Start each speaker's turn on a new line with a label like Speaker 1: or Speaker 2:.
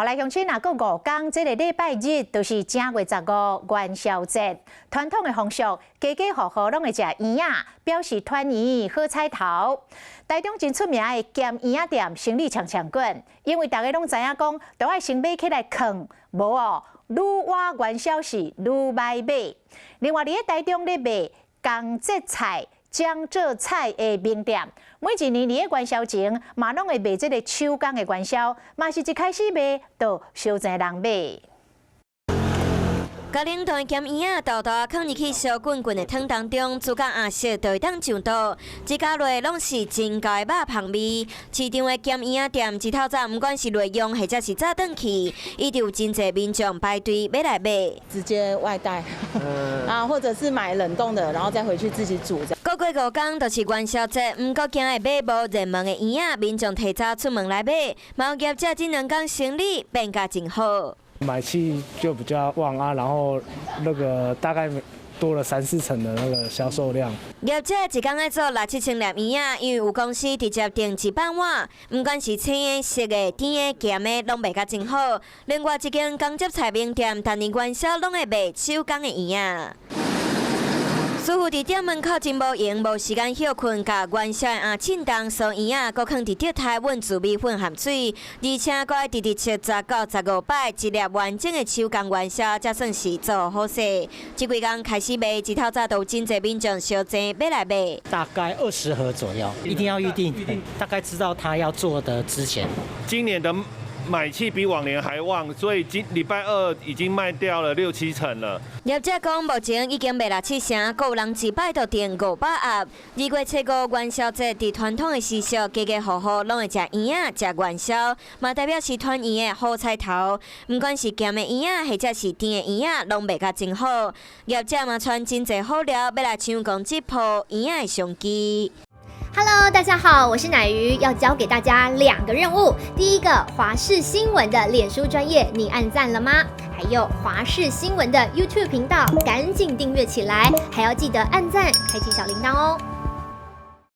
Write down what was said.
Speaker 1: 好來，鄉親若閣五工，這个禮拜日就是正月十五元宵節。傳統的風俗，家家戶戶攏會食圓仔，表示團圓好彩頭。台中真出名的鹹圓仔店生意強強滾，因為大家攏知影講，都愛先買起來囥，無哦，愈倚元宵是愈䆀買。另外，佇咧台中咧賣江浙菜、江浙菜的名店，每一年佇咧元宵前，嘛攏會賣這个手工的元宵，嘛是一開始賣，就相濟人買。
Speaker 2: 共冷凍的鹹圓仔，沓沓囥入去燒滾滾的湯當中，煮甲紅色就會當上桌。這加落攏是真厚的肉芳味。市場的鹹圓仔店，一透早毋管是內用或者是早轉去，一直有真濟民眾排隊欲來買。
Speaker 3: 直接外帶，啊，或者是買冷凍的，然後再回去自己煮。
Speaker 2: 閣過五工就是元宵節，毋過驚會買無熱門的圓仔，民眾提早出門來買。嘛有業者這兩工生意變甲真好。
Speaker 4: 買氣就比較旺啊，然後那個大概多了三四成的那個銷售量。
Speaker 2: 業者一工愛做六七千粒圓仔，因為有公司直接訂100碗，毋管是青的、熟的、甜的、鹹的，攏賣甲真好。另外一間江浙菜名店，逐年元宵攏會賣手工的圓仔。師傅佇店門口真無閒，無時間歇睏，共元宵的餡振動，酥圓仔，閣囥佇竹胎溫紫米粉和水，而且閣愛直直切10到15擺，一粒完整的手工元宵，才算是做好勢。這幾工開始賣，一透早都有真濟民眾相爭欲來買。
Speaker 5: 大概20盒左右，一定要預定，大概知道他要做的之前。
Speaker 6: 今年的買氣比往年還旺，所以今禮拜二已經賣掉了六七成了。
Speaker 2: 業者講，目前已經賣六七成，閣有人一擺就訂500盒。2月初五元宵節，佇傳統的習俗，家家戶戶攏會食圓仔、食元宵，嘛代表是團圓的好彩頭。毋管是鹹的圓仔，或者是甜的圓仔，攏賣甲真好。業者嘛傳真濟好料，欲來搶攻這波圓仔的商機。
Speaker 7: Hello，大家好，我是乃瑜，要交給大家兩個任務。第一個，華視新聞的臉書專頁，你按讚了嗎？還有華視新聞的 YouTube 頻道，趕緊訂閱起來，還要記得按讚，開啟小鈴鐺哦。